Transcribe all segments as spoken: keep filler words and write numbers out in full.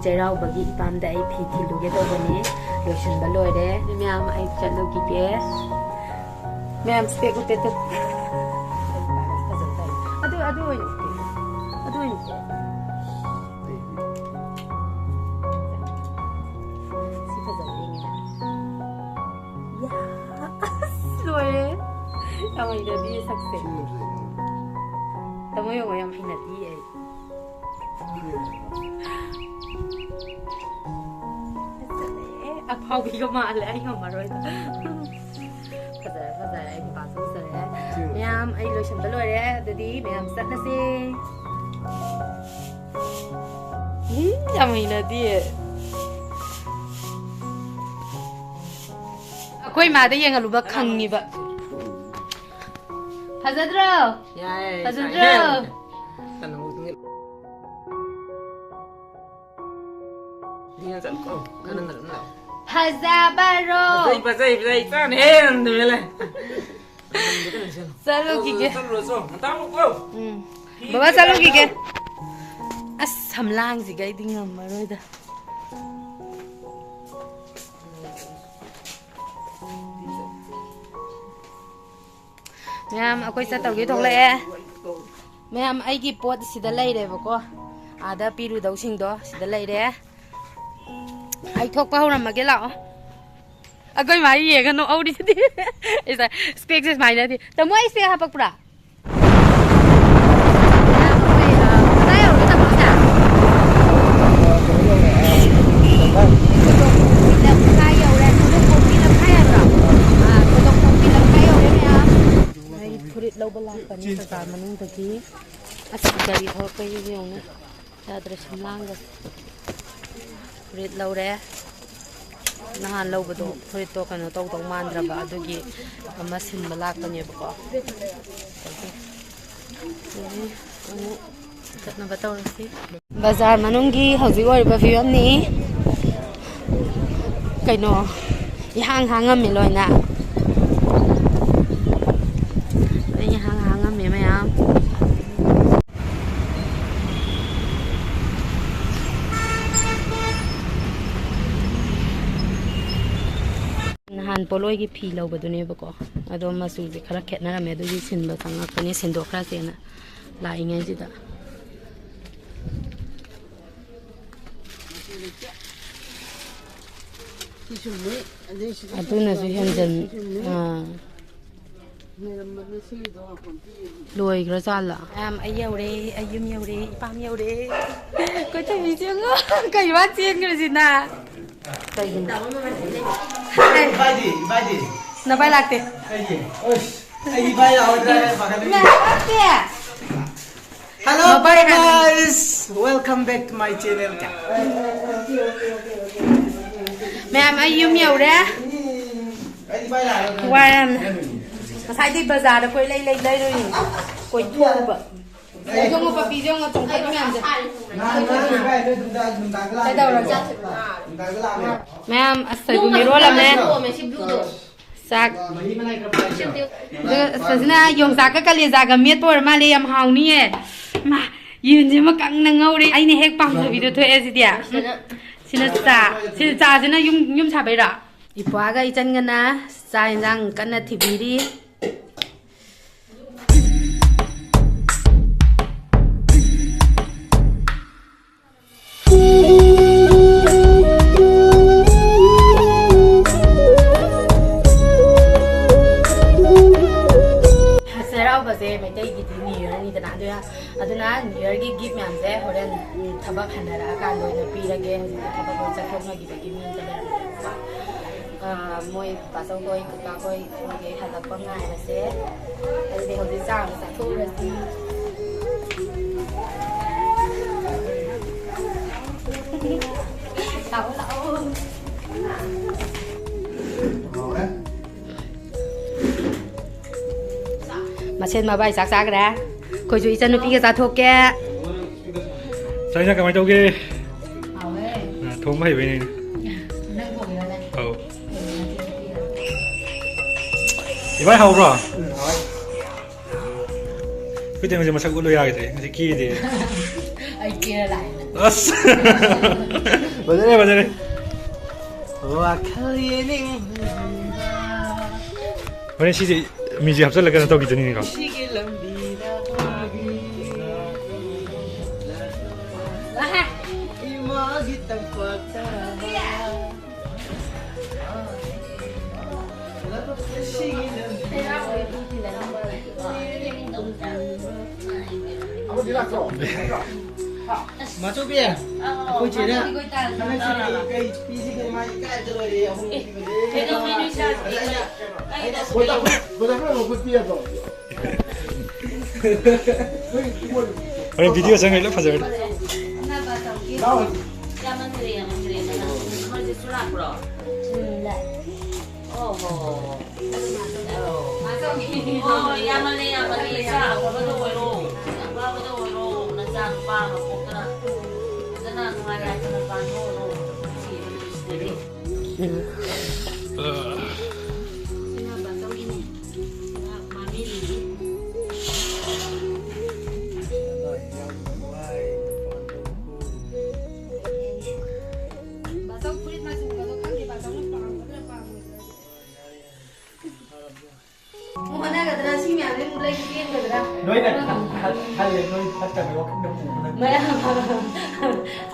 ꯆꯩꯔꯥꯎꯕꯒꯤ ꯏꯄꯥꯝꯗ ꯑꯩ ꯐꯤ ꯊꯤꯜꯂꯨꯒꯦ ꯇꯧꯕꯅꯦ꯫ ꯂꯣꯏꯁꯤꯟꯕ ꯂꯣꯏꯔꯦ꯫ ꯃꯌꯥꯝ, ꯑꯩ ꯆꯠꯂꯨꯈꯤꯒꯦ꯫ ꯃꯌꯥꯝ, ꯁ꯭ꯄꯦꯛ ꯎꯞꯄꯦ ꯇꯨ꯫ ꯑꯗꯨ, ꯑꯗꯨ ꯑꯣꯏꯅ ꯎꯞꯄꯦ꯫ ꯑꯗꯨ ꯑꯣꯏꯅ ꯎꯞꯄꯦ꯫ ꯁꯤ ꯐꯖꯕ ꯌꯦꯡꯉꯦ꯫ ꯌꯥ! ꯑꯁ, ꯂꯣꯏꯔꯦ꯫ ꯌꯥꯝ ꯍꯩꯅꯗꯤꯌꯦ ꯁꯛꯁꯦ꯫ ꯇꯥꯃꯣ ꯌꯦꯡꯉꯣ, ꯌꯥꯝ ꯍꯩꯅꯗꯤꯌꯦ ꯑꯩ꯫ ꯐꯖꯔꯦ꯫ ꯑꯐꯥꯎꯕꯤꯒ ꯃꯥꯜꯂꯦ, ꯑꯩ ꯉꯝꯃꯔꯣꯏꯗ꯫ ꯐꯖꯔꯦ, ꯐꯖꯔꯦ, ꯑꯩ ꯅꯨꯄꯥꯁꯨ ꯐꯖꯔꯦ꯫ ꯃꯌꯥꯝ, ꯑꯩ ꯂꯣꯏꯁꯤꯟꯕ ꯂꯣꯏꯔꯦ꯫ ꯑꯗꯨꯗꯤ ꯃꯌꯥꯝ ꯆꯠꯂꯁꯦ꯫ ꯏ, ꯌꯥꯝ ꯍꯩꯅꯗꯤꯌꯦ꯫ ꯑꯩꯈꯣꯏ ꯏꯃꯥꯗ ꯌꯦꯡꯍꯜꯂꯨꯕ ꯈꯪꯉꯤꯕ꯫ ꯐꯖꯗ꯭ꯔꯣ? ꯌꯥꯏ, ꯐꯖꯗ꯭ꯔꯣ? ꯌꯥꯏ꯫ ꯀꯩꯅꯣ, ꯐꯖꯕꯔꯣ? ꯐꯖꯩ, ꯐꯖꯩ, ꯐꯖꯩ, ꯆꯥꯅ ꯍꯦꯟꯅ ꯍꯦꯜꯂꯦ꯫ ꯆꯠꯂꯨꯈꯤꯒꯦ꯫ ꯆꯠꯂꯨꯔꯣ, ꯆꯠꯂꯨꯔꯣ, ꯆꯠꯂꯨꯔꯣ꯫ ꯉꯟꯇꯥ ꯑꯃꯨꯛ ꯀꯣ꯫ ꯎꯝ꯫ ꯕꯕꯥ, ꯆꯠꯂꯨꯈꯤꯒꯦ꯫ ꯑꯁ, ꯁꯝꯂꯥꯡꯁꯤꯒ ꯑꯩꯗꯤ ꯉꯝꯃꯔꯣꯏꯗ꯫ ꯃꯌꯥꯝ, ꯑꯩꯈꯣꯏ ꯆꯠꯇꯧꯒꯤ ꯊꯣꯛꯂꯛꯑꯦ꯫ ꯃꯌꯥꯝ, ꯑꯩꯒꯤ ꯄꯣꯠ ꯁꯤꯗ ꯂꯩꯔꯦꯕꯀꯣ꯫ ꯑꯥꯗ ꯄꯤꯔꯨꯗꯧꯁꯤꯡꯗꯣ ꯁꯤꯗ ꯂꯩꯔꯦ꯫ ꯑꯩ ꯊꯣꯛꯄ ꯍꯧꯔꯝꯃꯒꯦ, ꯂꯥꯛꯑꯣ꯫ ꯑꯩꯈꯣꯏ ꯃꯥ ꯌꯦꯡꯉ ꯅꯣꯛꯍꯧꯔꯤꯁꯤꯗꯤ꯫ ꯏꯁ, ꯁ꯭ꯄꯦꯛꯁꯦ ꯁꯨꯃꯥꯏꯅꯗꯤ꯫ ꯇꯥꯃꯣ, ꯑꯩ ꯁ꯭ꯄꯦꯛ ꯍꯥꯞꯄꯛꯄ꯭ꯔꯥ? ꯀꯗꯥꯏ ꯌꯧꯔꯒꯦ, ꯇꯥꯃꯣꯁꯦ? ꯂꯝꯈꯥꯏ ꯌꯧꯔꯦ꯫ ꯀꯣꯗꯣꯡꯈꯣꯡꯒꯤ ꯂꯝꯈꯥꯏ ꯍꯥꯏꯕ꯭ꯔꯣ? ꯑꯥ, ꯀꯣꯗꯣꯡꯈꯣꯡꯒꯤ ꯂꯝꯈꯥꯏ ꯌꯧꯔꯦ, ꯃꯌꯥꯝ꯫ ꯑꯩ ꯐꯨꯔꯤꯠ ꯂꯧꯕ ꯂꯥꯛꯄꯅꯤ ꯕꯖꯥꯔ ꯃꯅꯨꯡꯗꯒꯤ꯫ ꯑꯁ, ꯒꯥꯔꯤ ꯊꯧꯔꯛꯄꯒꯤ ꯌꯦꯡꯉꯨꯅꯦ꯫ ꯌꯥꯗ꯭ꯔꯦ, ꯁꯨꯝ ꯂꯥꯡꯒ꯭ꯔꯦ꯫ ꯐꯨꯔꯤꯠ ꯂꯧꯔꯦ꯫ ꯅꯍꯥꯟ ꯂꯧꯕꯗꯣ ꯐꯨꯔꯤꯠꯇꯣ ꯀꯩꯅꯣ ꯇꯧꯗꯧ ꯃꯥꯟꯗ꯭ꯔꯕ, ꯑꯗꯨꯒꯤ ꯑꯃ ꯁꯤꯟꯕ ꯂꯥꯛꯄꯅꯦꯕꯀꯣ꯫ ꯑꯗꯒꯤ ꯑꯃꯨꯛ ꯆꯠꯅꯕ ꯇꯧꯔꯁꯤ꯫ ꯕꯖꯥꯔ ꯃꯅꯨꯡꯒꯤ ꯍꯧꯖꯤꯛ ꯑꯣꯏꯔꯤꯕ ꯐꯤꯕꯝꯅꯤ꯫ ꯀꯩꯅꯣ, ꯏꯍꯥꯡ ꯍꯥꯡꯉꯝꯃꯤ ꯂꯣꯏꯅ꯫ ꯂꯣꯏ ꯏꯍꯥꯡ ꯍꯥꯡꯉꯝꯃꯦ ꯃꯌꯥꯝ꯫ ꯄꯣꯠꯂꯣꯏꯒꯤ ꯐꯤ ꯂꯧꯕꯗꯨꯅꯦꯕꯀꯣ꯫ ꯑꯗꯣ ꯃꯆꯨꯁꯦ ꯈꯔ ꯈꯦꯠꯅꯔꯝꯃꯦ, ꯑꯗꯨꯒꯤ ꯁꯤꯟꯕ ꯆꯪꯉꯛꯄꯅꯦ, ꯁꯤꯟꯗꯣꯛꯈ꯭ꯔꯁꯦꯅ ꯂꯥꯛꯏꯉꯩꯁꯤꯗ꯫ ꯁꯤꯁꯨ ꯃꯨꯏ, ꯑꯗꯩ ꯁꯤꯗ ꯑꯗꯨꯅꯁꯨ ꯁꯤꯁꯨ ꯍꯦꯟꯖꯟ-, ꯃꯨꯏ꯫ ꯑꯥ꯫ ꯂꯩꯔꯝꯕꯅꯦ ꯁꯤꯒꯤꯗꯣ꯫ ꯂꯣꯏꯈ꯭ꯔꯖꯥꯠꯂ? ꯃꯌꯥꯝ, ꯑꯩ ꯌꯧꯔꯦ, ꯑꯩ ꯌꯨꯝ ꯌꯧꯔꯦ, ꯏꯄꯥꯝ ꯌꯧꯔꯦ꯫ ꯀꯣꯏꯊꯕꯤ ꯆꯦꯡꯉꯣ꯫ ꯀꯩ ꯋꯥ ꯆꯦꯟꯈ꯭ꯔꯤꯁꯤꯅ? ꯀꯩꯒꯤꯅꯣ? ꯏꯕꯥꯏꯗꯤ, ꯏꯕꯥꯏꯗꯤ꯫ ꯅꯕꯥꯏ ꯂꯥꯛꯇꯦ꯫ ꯀꯩꯒꯤ? ꯑꯁ, ꯑꯩ ꯏꯕꯥꯏ ꯂꯥꯛꯑꯣꯏꯗ꯭ꯔꯥ ꯍꯥꯏꯅ ꯄꯥꯈꯠꯂꯤꯅꯦ꯫ ꯂꯥꯛꯇꯦ꯫ Hello, ꯃꯕꯥꯏ ꯍꯥꯟꯅ guys, welcome back to my channel. ꯃꯌꯥꯝ, ꯑꯩ ꯌꯨꯝ ꯌꯧꯔꯦ꯫ ꯋꯥꯔꯦ ꯌꯥꯝꯅ꯫ ꯉꯁꯥꯏꯗꯩ ꯕꯖꯥꯔꯗ ꯀꯣꯏ ꯂꯩ ꯂꯩ ꯂꯩꯔꯨꯏꯅꯤ꯫ ꯀꯣꯏꯊꯣꯛꯎꯕ꯫ ꯌꯦꯡꯉꯣ, ꯄꯄꯤꯁꯦ ꯌꯦꯡꯉꯣ, ꯆꯣꯡꯈꯠꯂꯤ ꯃꯌꯥꯝꯁꯦ꯫ ꯀꯩꯗꯧꯔꯒꯦ? ꯃꯌꯥꯝ, ꯑꯁ, ꯁꯣꯏꯕꯨꯝ ꯏꯔꯣꯜꯂꯝꯃꯦ꯫ ꯆꯥꯛ꯫ ꯑꯗꯨꯒ ꯁꯤꯗꯁꯤꯅ ꯌꯣꯡꯆꯥꯛꯀ ꯀꯂꯦꯖꯥꯒ ꯃꯦꯠꯄ ꯑꯣꯏꯔ ꯃꯥꯜꯂꯦ, ꯌꯥꯝ ꯍꯥꯎꯅꯤꯌꯦ꯫ ꯃꯥ, ꯌꯦꯟꯁꯤꯃ ꯀꯪꯅ ꯉꯧꯔꯦ꯫ ꯑꯩꯅ ꯍꯦꯛ ꯄꯥꯝꯖꯕꯤꯗꯣ ꯊꯣꯛꯑꯦ ꯁꯤꯗꯤ꯫ ꯎꯝ꯫ ꯁꯤꯅ ꯆꯥ꯫ ꯁꯤ ꯆꯥꯁꯤꯅ ꯌꯨꯝ, ꯌꯨꯝ ꯁꯥꯕꯩꯔꯣ? ꯏꯄ꯭ꯋꯥꯒ ꯏꯆꯟꯒꯅ ꯆꯥꯛ ꯌꯦꯟꯁꯥꯡ ꯀꯟꯅ ꯊꯤꯕꯤꯔꯤ꯫ ꯆꯩꯔꯥꯎꯕꯁꯦ ꯃꯩꯇꯩꯒꯤꯗꯤ New Yearꯅꯤꯗꯅ, ꯑꯗꯨꯅ, ꯑꯗꯨꯅ New Yearꯒꯤ gift ꯃꯌꯥꯝꯁꯦ ꯍꯣꯔꯦꯟ, ꯎꯝ, ꯊꯕꯛ ꯍꯟꯅꯔꯛꯑꯀꯥꯟꯗ ꯑꯣꯏꯅ ꯄꯤꯔꯒꯦ꯫ ꯍꯧꯖꯤꯛꯇꯤ ꯊꯕꯛ ꯂꯣꯏ ꯆꯠꯊꯣꯛꯅꯈꯤꯕꯒꯤ ꯃꯤ ꯑꯝꯇ ꯂꯩꯔꯝꯃꯔꯣꯏ꯫ ꯑꯥ, ꯃꯣꯏ ꯕꯥꯆꯧꯈꯣꯏ, ꯀꯀꯥꯈꯣꯏ, ꯃꯣꯏꯒꯩ ꯍꯜꯂꯛꯄ ꯉꯥꯏꯔꯁꯦ꯫ ꯑꯗꯨꯗꯤ ꯍꯧꯖꯤꯛ ꯆꯥ ꯑꯃ ꯆꯥꯊꯣꯛꯎꯔꯁꯤ꯫ ꯂꯥꯛꯑꯣ, ꯂꯥꯛꯑꯣ꯫ ꯃꯁꯦꯟ ꯃꯕꯥꯏ ꯆꯥꯛ ꯆꯥꯈ꯭ꯔꯦ꯫ ꯑꯩꯈꯣꯏꯁꯨ ꯏꯆꯟꯅꯨꯄꯤꯒ ꯆꯥꯊꯣꯛꯀꯦ꯫ ꯆꯥꯛ ꯏꯟꯖꯥꯡ ꯀꯃꯥꯏꯅ ꯇꯧꯒꯦ? ꯍꯥꯎꯋꯦ꯫ ꯑ, ꯊꯣꯡꯕ ꯍꯩꯕꯩꯅꯦ ꯑꯩꯅ꯫ ꯅꯪ ꯊꯣꯡꯉꯤꯔꯣꯅꯦ? ꯑꯧ꯫ ꯏꯕꯥꯏ, ꯍꯥꯎꯕ꯭ꯔꯣ? ꯎꯝ, ꯍꯥꯎꯋꯦ꯫ ꯑꯩꯈꯣꯏ ꯇꯦꯝꯁꯦ ꯃꯁꯛ ꯎꯠꯂꯨ ꯌꯥꯈꯤꯗ꯭ꯔꯦ꯫ ꯉꯁꯤ ꯀꯦꯗꯦ꯫ ꯑꯩ ꯀꯦꯔ ꯂꯥꯛꯑꯦ꯫ ꯑꯁ! ꯐꯖꯔꯦ, ꯐꯖꯔꯦ꯫ ꯋꯥꯈꯜ ꯌꯦꯡꯅꯤꯡꯕ ꯍꯣꯔꯦꯟ ꯁꯤꯁꯦ ꯃ꯭ꯌꯨꯖꯤꯛ ꯍꯥꯞꯆꯤꯜꯂꯒ ꯀꯩꯅꯣ ꯇꯧꯈꯤꯗꯣꯏꯅꯤꯅꯦꯀꯣ꯫ ꯁꯤꯒꯤ ꯂꯝꯕꯤꯗ ꯏꯃꯥꯒꯤ ꯇꯝꯄꯥꯛꯇ ꯁꯤꯒꯤ ꯂꯝꯕꯤꯗ ꯑꯃꯗꯤ ꯂꯥꯛꯇ꯭ꯔꯣ? ꯃꯥꯆꯧꯕꯤ, ꯑꯩꯈꯣꯏ ꯆꯦꯅ ꯍꯟꯗꯛ ꯁꯤꯗꯤ ꯀꯩ ꯄꯤꯁꯤꯒꯦ? ꯃꯥ ꯏꯀꯥꯏꯕꯗ ꯂꯣꯏꯔꯦ, ꯑꯍꯨꯝ ꯄꯤꯕꯗꯤ꯫ ꯀꯩꯗꯧꯉꯩꯅꯣ ꯏꯆꯥꯁꯤꯗꯤ? ꯑꯩꯅ, ꯑꯩꯅ ꯕꯣꯇꯜ, ꯕꯣꯇꯜ ꯈꯔ ꯂꯧꯈꯠꯄꯤ ꯌꯥꯗ꯭ꯔꯣ? ꯍꯣꯔꯦꯟ ꯚꯤꯗꯤꯑꯣ ꯆꯪꯉꯩ ꯂꯣꯏ ꯐꯖꯕꯅꯤ꯫ ꯂꯥꯛꯑꯣ꯫ ꯌꯥꯝꯃꯟꯈ꯭ꯔꯦ, ꯌꯥꯝꯃꯟꯈ꯭ꯔꯦ꯫ ꯅꯣꯏꯁꯦ ꯆꯨꯔꯥꯛꯄ꯭ꯔꯣ? ꯎꯝ, ꯂꯥꯛꯑꯦ꯫ ꯑꯣ ꯍꯣ ꯍꯣ ꯍꯣ꯫ ꯑꯣ, ꯌꯥꯝꯃꯜꯂꯦ, ꯌꯥꯝꯃꯜꯂꯦ꯫ ꯏꯆꯥ ꯑꯐꯕꯗ ꯑꯣꯏꯔꯣ, ꯑꯐꯕꯗ ꯑꯣꯏꯔꯣ꯫ ꯅꯆꯥ ꯅꯨꯄꯥ ꯑꯃ ꯄꯣꯛꯇꯅ ꯐꯖꯅ ꯅꯨꯡꯉꯥꯏ ꯌꯥꯏꯐꯅ ꯄꯥꯟꯊꯣꯛꯑꯣ꯫ ꯅꯨꯡꯁꯤꯕ ꯅꯨꯡꯁꯤꯕꯒꯤ꯫ ꯁꯤꯅ ꯕꯥꯆꯧꯒꯤꯅꯦ꯫ ꯁꯤꯅ ꯃꯥꯃꯤꯒꯤ꯫ ꯕꯥꯆꯧ ꯐꯨꯔꯤꯠ ꯃꯆꯨꯒꯗꯣ ꯈꯪꯗꯦ, ꯕꯥꯆꯧꯅ ꯄꯥꯝꯒꯗ꯭ꯔꯥ ꯄꯥꯝꯃꯣꯏꯗ꯭ꯔꯥ꯫ ꯍꯣꯠꯅꯒꯗ꯭ꯔꯥ? ꯁꯤ ꯃꯌꯥꯝꯁꯦ ꯑꯃꯨꯛ ꯂꯩꯕ ꯆꯦꯟꯒꯗ꯭ꯔꯥ? ꯅꯣꯏꯅ ꯈꯜ-, ꯈꯜꯂꯦ, ꯅꯣꯏ ꯐꯠꯇꯕꯒꯤ ꯋꯥꯈꯜꯗ ꯄꯨꯕ ꯅꯠꯇꯦ꯫ ꯃꯌꯥꯝ,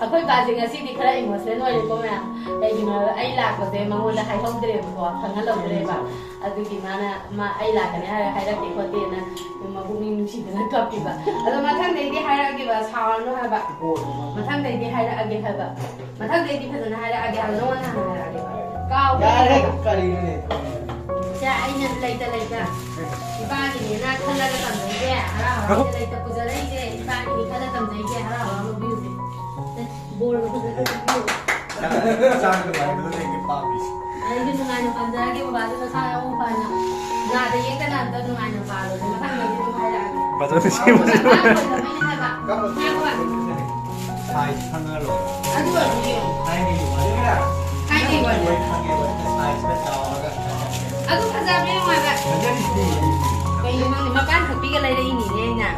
ꯑꯩꯈꯣꯏ ꯕꯥꯁꯦ ꯉꯁꯤꯗꯤ ꯈꯔ ꯏꯃꯣꯁꯅꯦꯜ ꯑꯣꯏꯔꯦꯀꯣ ꯃꯌꯥꯝ꯫ ꯀꯩꯒꯤꯅꯣ ꯍꯥꯏꯕꯗ ꯑꯩ ꯂꯥꯛꯄꯁꯦ ꯃꯉꯣꯟꯗ ꯍꯥꯏꯍꯧꯗ꯭ꯔꯦꯕꯀꯣ, ꯈꯪꯍꯜꯍꯧꯗ꯭ꯔꯦꯕ꯫ ꯑꯗꯨꯒꯤ ꯃꯥꯅ, ꯃꯥ ꯑꯩ ꯂꯥꯛꯀꯅꯤ ꯍꯥꯏꯔ ꯍꯥꯏꯔꯛꯇꯦ ꯈꯣꯠꯇꯦꯅ ꯃꯕꯨꯛꯅꯤꯡ ꯅꯨꯡꯁꯤꯗꯅ ꯀꯞꯄꯤꯕ꯫ ꯑꯗꯣ ꯃꯊꯪꯗꯩꯗꯤ ꯍꯥꯏꯔꯛꯑꯒꯦꯕ, ꯁꯥꯎꯔꯅꯨ ꯍꯥꯏꯕ꯫ ꯃꯊꯪꯗꯩꯗꯤ ꯍꯥꯏꯔꯛꯑꯒꯦ ꯍꯥꯏꯕ꯫ ꯃꯊꯪꯗꯩꯗꯤ ꯐꯖꯅ ꯍꯥꯏꯔꯛꯑꯒꯦ ꯍꯥꯏꯕ, ꯅꯉꯣꯟꯗ ꯍꯥꯟꯅ ꯍꯥꯏꯔꯛꯑꯒꯦ꯫ ꯀꯥꯎꯕ ꯌꯥꯔꯦ, ꯌꯥꯗꯦꯕ꯫ ꯀꯔꯤꯅꯣꯅꯦ? ꯁꯦ, ꯑꯩꯅ ꯂꯩꯇ ꯂꯩꯇ ꯏꯄꯥꯒꯤꯅꯦꯅ ꯈꯜꯂꯒ ꯇꯝꯖꯩꯁꯦ, ꯍꯔꯥꯎ ꯍꯔꯥꯎ ꯂꯩꯇ ꯄꯨꯖꯔꯛꯏꯁꯦ, ꯏꯄꯥꯒꯤꯅꯦ ꯈꯜꯂ ꯇꯝꯖꯩꯁꯦ, ꯍꯔꯥꯎ ꯍꯔꯥꯎ ꯂꯧꯕꯤꯌꯨꯁꯦ꯫ ꯁꯦ, ꯕꯣꯔꯒ ꯐꯖꯅ ꯄꯤꯕꯤꯌꯨ꯫ ꯍꯛꯆꯥꯡ ꯅꯨꯡꯉꯥꯏꯕꯗꯨꯅꯦ ꯑꯩꯅ ꯄꯥꯝꯃꯤꯁꯦ꯫ ꯑꯩꯁꯨ ꯅꯨꯡꯉꯥꯏꯅ ꯄꯥꯟꯖꯔꯒꯦ, ꯕꯕꯥꯁꯨ ꯅꯁꯥ ꯌꯥꯝ ꯐꯅ, ꯅꯥꯗ ꯌꯦꯛꯇꯅ ꯑꯝꯇ ꯅꯨꯡꯉꯥꯏꯅ ꯄꯥꯜꯂꯣ꯫ ꯃꯊꯪꯗꯩꯗꯤ ꯑꯗꯨꯝ ꯍꯥꯏꯔꯛꯑꯒꯦ꯫ ꯕꯖꯥꯔꯗ ꯁꯦꯝꯕꯁꯦ꯫ ꯑꯣꯖꯥ ꯀꯥꯡ ꯑꯣꯏꯗꯕꯩꯅꯦ ꯍꯥꯏꯕ꯫ ꯉꯥꯏꯈꯣ꯫ ꯁꯥꯏꯖ ꯈꯪꯉꯒ ꯂꯣꯏꯔꯦ꯫ ꯑꯗꯨ ꯑꯣꯏꯔꯁꯨ ꯌꯦꯡꯉꯣ꯫ ꯊꯥꯏꯅꯒꯤ ꯋꯥꯔꯤ꯫ ꯊꯥꯏꯅꯒꯤ ꯋꯥꯔꯤ꯫ ꯂꯣꯏ ꯈꯪꯉꯦꯕ, ꯁꯥꯏꯖ ꯈꯔ ꯆꯥꯎꯔꯒ꯫ ꯑꯗꯨ ꯐꯖꯕ ꯌꯦꯡꯉꯣ ꯍꯥꯏꯕ꯫ ꯐꯖꯔꯤꯁꯤꯗꯤ꯫ ꯀꯩꯅꯣ ꯈꯪꯗꯦ, ꯃꯄꯥꯟ ꯊꯣꯛꯄꯤꯒ ꯂꯩꯔꯛꯏꯅꯤꯅꯦ ꯑꯩꯅ꯫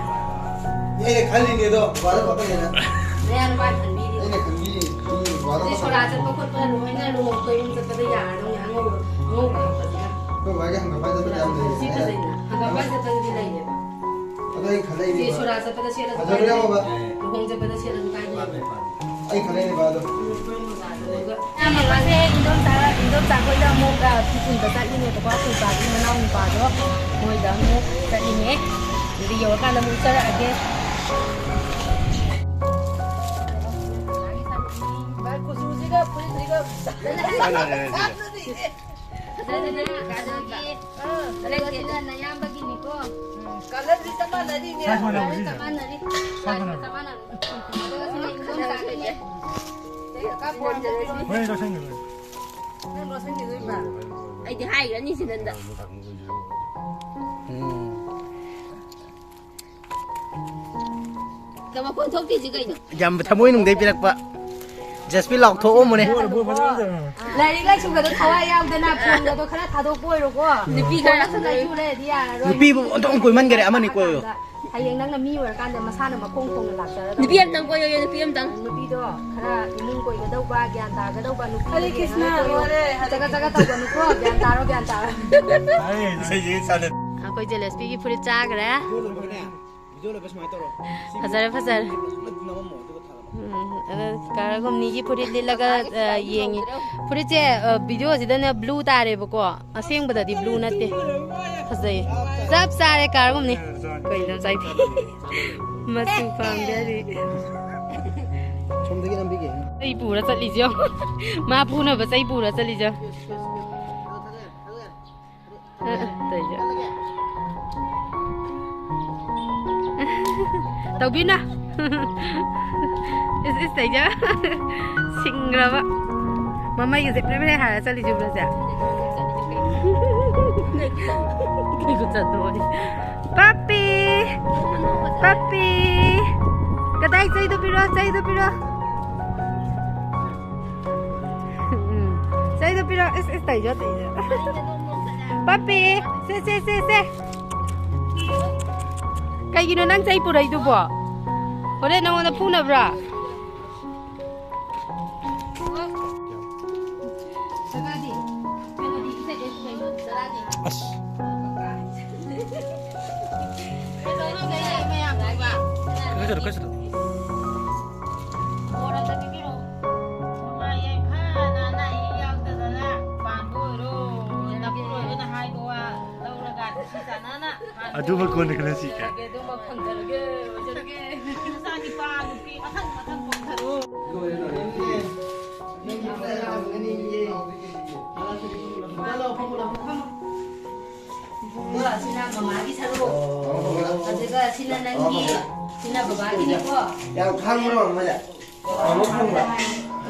ꯑꯩꯅ ꯈꯜꯂꯤꯅꯦ ꯑꯗꯣ, ꯕꯕꯥꯗ ꯈꯛꯇꯅꯦꯅ꯫ ꯅꯌꯥ ꯅꯨꯄꯥꯅ ꯈꯟꯕꯤꯔꯤꯅꯦ꯫ ꯑꯩꯅ ꯈꯟꯕꯤꯔꯤꯅꯦ, ꯕꯕꯥꯗ ꯈꯛꯇ꯫ ꯆꯥ ꯆꯠꯄ ꯈꯣꯠꯄ ꯂꯣꯏꯅ ꯂꯨꯍꯣꯡ ꯀꯣꯏꯕ ꯆꯠꯄꯗ ꯌꯥꯔꯗꯧꯅꯦ, ꯑꯉꯧꯕ, ꯑꯉꯧꯕ ꯍꯥꯞꯄꯁꯤꯅ꯫ ꯑꯩꯈꯣꯏ ꯕꯥꯒꯤ ꯍꯪꯒꯥꯝꯄꯥꯟ ꯆꯠꯄꯗ ꯌꯥꯝ ꯂꯩꯔꯦ꯫ ꯁꯤ ꯐꯖꯩꯅ, ꯍꯪꯒꯥꯝꯄꯥꯟ ꯆꯠꯄꯗꯗꯤ ꯂꯩꯌꯦꯕ꯫ ꯑꯗꯣ ꯑꯩ ꯈꯜꯂꯛꯏꯅꯦ꯫ ꯆꯦ ꯁꯣꯔꯥ ꯆꯠꯄꯗ ꯁꯦꯠꯂꯁꯨ ꯐꯖꯕꯅꯦ ꯀꯥꯏꯗꯦ꯫ ꯍꯪꯒꯥꯝꯄꯥꯟ꯫ ꯂꯨꯍꯣꯡ ꯆꯠꯄꯗ ꯁꯦꯠꯂꯁꯨ ꯀꯥꯏꯗꯦ꯫ ꯄꯥꯝꯃꯦ, ꯄꯥꯝꯃꯦ꯫ ꯑꯩ ꯈꯜꯂꯛꯏꯅꯦ ꯕꯥ ꯑꯗꯣ꯫ ꯎꯝ, ꯐꯨꯔꯤꯠ ꯃꯣꯖꯥꯗꯨꯒ꯫ ꯌꯥꯝ ꯃꯃꯥꯁꯦ ꯏꯟꯗꯣꯝꯆꯥ, ꯏꯟꯗꯣꯝꯆꯥ ꯈꯣꯏꯗ ꯑꯃꯨꯛ, ꯑ, ꯐꯤ ꯄꯨꯟꯕ ꯆꯠꯂꯤꯅꯦꯕꯀꯣ, ꯑꯩꯈꯣꯏ ꯕꯥꯒꯤ ꯃꯅꯥꯎ ꯅꯨꯄꯥꯗꯣ ꯃꯣꯏꯗ ꯑꯃꯨꯛ ꯆꯠꯂꯤꯅꯦ꯫ ꯑꯗꯨꯗꯤ ꯌꯧꯔꯀꯥꯟꯗ ꯑꯃꯨꯛ ꯎꯠꯆꯔꯛꯑꯒꯦ꯫ ꯚꯥꯏ, ꯀꯨꯆꯨꯁꯤꯒ ꯐꯨꯔꯤꯠꯁꯤꯒ ꯆꯥꯟꯅꯔꯦ ꯁꯤꯗꯤ꯫ ꯐꯖꯗꯅ ꯑꯗꯒꯤ ꯑꯥ, ꯀꯂꯔꯁꯤꯅ ꯅꯌꯥꯝꯕꯒꯤꯅꯤꯀꯣ꯫ ꯎꯝ, ꯀꯂꯔꯗꯤ ꯆꯞ ꯃꯥꯟꯅꯔꯤꯅꯦ꯫ ꯆꯞ ꯃꯥꯟꯅꯕ ꯁꯤꯁꯦ꯫ ꯆꯞ ꯃꯥꯟꯅꯔꯤ꯫ ꯆꯞ ꯃꯥꯟꯅꯔꯤ꯫ ꯑꯗꯨꯒ ꯁꯤꯅ ꯏꯟꯗꯣꯝꯆꯥꯒꯤꯅꯦ꯫ ꯍꯣꯔꯦꯟ ꯂꯧꯁꯟꯒꯦ, ꯍꯣꯔꯦꯟ꯫ ꯅꯪ ꯂꯣꯠꯁꯟꯈꯤꯗꯣꯏꯕ? ꯑꯩꯗꯤ ꯍꯥꯏꯈ꯭ꯔꯅꯤ ꯁꯤꯗ ꯅꯪ꯫ ꯎꯝ꯫ ꯀ-, ꯃꯈꯣꯟ ꯊꯣꯛꯇꯦꯁꯤ ꯀꯩꯅꯣ? ꯌꯥꯝ ꯊꯃꯣꯏ ꯅꯨꯡꯗꯩ ꯄꯤꯔꯛꯄ꯫ ꯖꯁꯄꯤ ꯂꯥꯎꯊꯣꯛꯑꯝꯃꯨꯅꯦ꯫ ꯂꯥꯏꯔꯤꯛ ꯂꯥꯏꯁꯨꯒꯗꯣ ꯊꯋꯥꯏ ꯌꯥꯎꯗꯅ ꯐꯣꯟꯒꯗꯣ ꯈꯔ ꯊꯥꯗꯣꯛꯄ ꯑꯣꯏꯔꯣꯀꯣ꯫ ꯅꯨꯄꯤ ꯈꯔ ꯐꯣꯟꯗꯁꯨ ꯂꯩꯁꯨ ꯂꯩꯔꯗꯤ ꯌꯥꯔꯔꯣꯏ꯫ ꯅꯨꯄꯤꯕꯨ ꯑꯣꯟꯊꯣꯛꯅ ꯀꯣꯏꯃꯟꯈꯔꯦ, ꯑꯃꯅꯤ ꯀꯣꯏꯌꯨ꯫ ꯍꯌꯦꯡ ꯅꯪꯅ ꯃꯤ ꯑꯣꯏꯔꯀꯥꯟꯗ ꯃꯁꯥꯅ ꯃꯈꯣꯡ ꯊꯣꯡꯅ ꯂꯥꯛꯆꯔꯗꯧꯅꯤ꯫ ꯅꯨꯄꯤ ꯑꯝꯇꯪ ꯀꯣꯏꯌꯣꯌꯦ, ꯅꯨꯄꯤ ꯑꯝꯇꯪ꯫ ꯅꯨꯄꯤꯗꯣ ꯈꯔ ꯏꯃꯨꯡ ꯀꯣꯏꯒꯗꯧꯕ, ꯒ꯭ꯌꯥꯟ ꯇꯥꯒꯗꯧꯕ ꯅꯨꯄꯤ ꯍꯔꯦ ꯀ꯭ꯔꯤꯁꯅ, ꯌꯦꯡꯉꯒ ꯀꯣꯏꯌꯣ꯫ ꯂꯣꯏꯔꯦ, ꯍꯔꯦ ꯆꯒꯠ ꯆꯒꯠ ꯀ꯭ꯔꯤꯁꯅ꯫ ꯇꯧꯒꯅꯨꯀꯣ, ꯒ꯭ꯌꯥꯟ ꯇꯥꯔꯣ, ꯒ꯭ꯌꯥꯟ ꯇꯥꯔꯣ꯫ ꯏꯁꯩꯁꯦ ꯁꯥꯟꯅ- ꯑꯩꯈꯣꯏ ꯖꯦꯂꯦꯁꯄꯤꯒꯤ ꯐꯨꯔꯤꯠ ꯆꯥꯈ꯭ꯔꯦ꯫ ꯚꯤꯗꯤꯑꯣ ꯂꯣꯏꯕꯒꯅꯦ, ꯚꯤꯗꯤꯑꯣ ꯂꯣꯏꯕ ꯁꯨꯃꯥꯏꯅ ꯇꯧꯔꯣ꯫ ꯐꯖꯔꯦ, ꯐꯖꯔꯦ꯫ ꯅꯝꯃꯝꯃꯣ, ꯑꯗꯨꯒ ꯊꯥꯒꯠꯂꯣ꯫ ꯎꯝ, ꯑꯗꯣ ꯀꯥꯔꯒꯨꯝꯅꯤꯒꯤ ꯐꯨꯔꯤꯠ ꯂꯤꯠꯂꯒ, ꯑ, ꯌꯦꯡꯉꯤ꯫ ꯐꯨꯔꯤꯠꯁꯦ, ꯑ, ꯚꯤꯗꯤꯑꯣꯁꯤꯗꯅꯦ ꯕ꯭ꯂꯨ ꯇꯥꯔꯦꯕꯀꯣ, ꯑꯁꯦꯡꯕꯗꯗꯤ ꯕ꯭ꯂꯨ ꯅꯠꯇꯦ꯫ ꯐꯖꯩꯌꯦ꯫ ꯆꯞ ꯆꯥꯔꯦ ꯀꯥꯔꯒꯨꯝꯅꯤ꯫ ꯀꯩꯅꯣ ꯆꯥꯏꯕꯤ? ꯃꯆꯨ ꯄꯥꯝꯗꯦ ꯍꯥꯏꯔꯤ꯫ ꯁꯣꯝꯗꯒꯤ ꯅꯝꯕꯤꯒꯦ꯫ ꯆꯩ ꯄꯨꯔ ꯆꯠꯂꯤꯁꯦ ꯌꯦꯡꯉꯣ꯫ ꯃꯥ ꯐꯨꯅꯕ ꯆꯩ ꯄꯨꯔ ꯆꯠꯂꯤꯁꯦ ꯌꯦꯡꯉꯣ꯫ ꯑ, ꯑ, ꯇꯧꯏꯁꯦ꯫ ꯇꯧꯕꯤꯅ꯫ ꯏꯁ, ꯏꯁ, ꯇꯧꯏꯁꯦ꯫ ꯁꯤꯡꯈ꯭ꯔꯕ꯫ ꯃꯃꯩꯒꯁꯦ ꯄ꯭ꯔꯦ ꯄ꯭ꯔꯦ ꯍꯥꯏꯔ ꯆꯠꯂꯤꯁꯦ ꯎꯕ꯭ꯔꯥ ꯁꯦ? ꯀꯩ ꯈꯨꯠ ꯆꯠꯅꯣ ꯑꯩ꯫ ꯄꯞꯄꯤ! ꯄꯞꯄꯤ! ꯀꯗꯥꯏ ꯆꯩꯗꯣ ꯄꯤꯔꯣ, ꯆꯩꯗꯣ ꯄꯤꯔꯣ꯫ ꯎꯝ꯫ ꯆꯩꯗꯣ ꯄꯤꯔꯣ꯫ ꯏꯁ, ꯏꯁ, ꯇꯧꯏꯗꯣ, ꯇꯧꯏꯗꯣ꯫ ꯄꯞꯄꯤ! ꯁꯦ, ꯁꯦ, ꯁꯦ, ꯁꯦ꯫ ꯀꯩꯒꯤꯅꯣ ꯅꯪ ꯆꯩ ꯄꯨꯔꯛꯏꯗꯨꯕꯣ? ꯍꯣꯔꯦꯟ ꯅꯉꯣꯟꯗ ꯐꯨꯅꯕ꯭ꯔꯥ? ꯀꯀꯥꯗꯤ? ꯀꯩꯅꯣꯗꯤ, ꯏꯁꯩ ꯀꯩꯅꯣ, ꯗꯗꯥꯗꯤ? ꯑꯁ꯫ ꯀꯩꯗꯧꯔꯒꯦ ꯃꯌꯥꯝꯗꯨꯒ? ꯀꯥꯏ ꯆꯠꯂꯣ, ꯀꯥꯏ ꯆꯠꯂꯣ? ꯕꯣꯔ ꯑꯝꯇ ꯄꯤꯕꯤꯔꯛꯑꯣ꯫ ꯅꯨꯡꯉꯥꯏ ꯌꯥꯏꯐꯅ ꯑꯅꯥ ꯑꯌꯦꯛ ꯌꯥꯎꯗꯗꯅ ꯄꯥꯟꯕ ꯑꯣꯏꯔꯣ꯫ ꯅꯄꯨꯔꯣꯏꯕꯅ ꯍꯥꯏꯕ ꯋꯥ ꯂꯧꯔꯒ ꯅꯨꯡꯁꯤ ꯆꯥꯟꯅꯅ ꯑꯗꯨꯃ ꯀꯣꯟꯅ ꯈꯟꯅꯁꯤ ꯀꯥꯏ꯫ ꯑꯗꯨꯃ ꯐꯪꯖꯔꯒꯦ, ꯑꯣꯏꯖꯔꯒꯦ꯫ ꯅꯆꯥ ꯅꯤꯄꯥ ꯅꯨꯄꯤ ꯃꯊꯪ ꯃꯊꯪ ꯄꯣꯛꯊꯔꯣ꯫ ꯂꯣꯏꯔꯦ, ꯂꯣꯏꯔꯦ꯫ ꯅꯪꯒꯤ ꯈꯔ ꯌꯥꯝꯒꯅꯤ, ꯏꯌꯦ꯫ ꯐꯝꯃꯣ, ꯐꯝꯃꯣ, ꯐꯝꯃꯣ꯫ ꯏꯕꯨꯡꯉꯣ, ꯁꯤꯅ ꯃꯃꯥꯒꯤ ꯁꯔꯨꯛ꯫ ꯑꯣ꯫ ꯑꯗꯨꯒ ꯁꯤꯅ ꯅꯪꯒꯤ, ꯁꯤꯅ ꯕꯕꯥꯒꯤꯅꯤꯀꯣ꯫ ꯌꯥꯝ ꯈꯪꯕ꯭ꯔꯣ, ꯃꯥꯃꯥꯁꯦ? ꯃꯥꯃꯥ ꯈꯪꯕ꯭ꯔꯥ?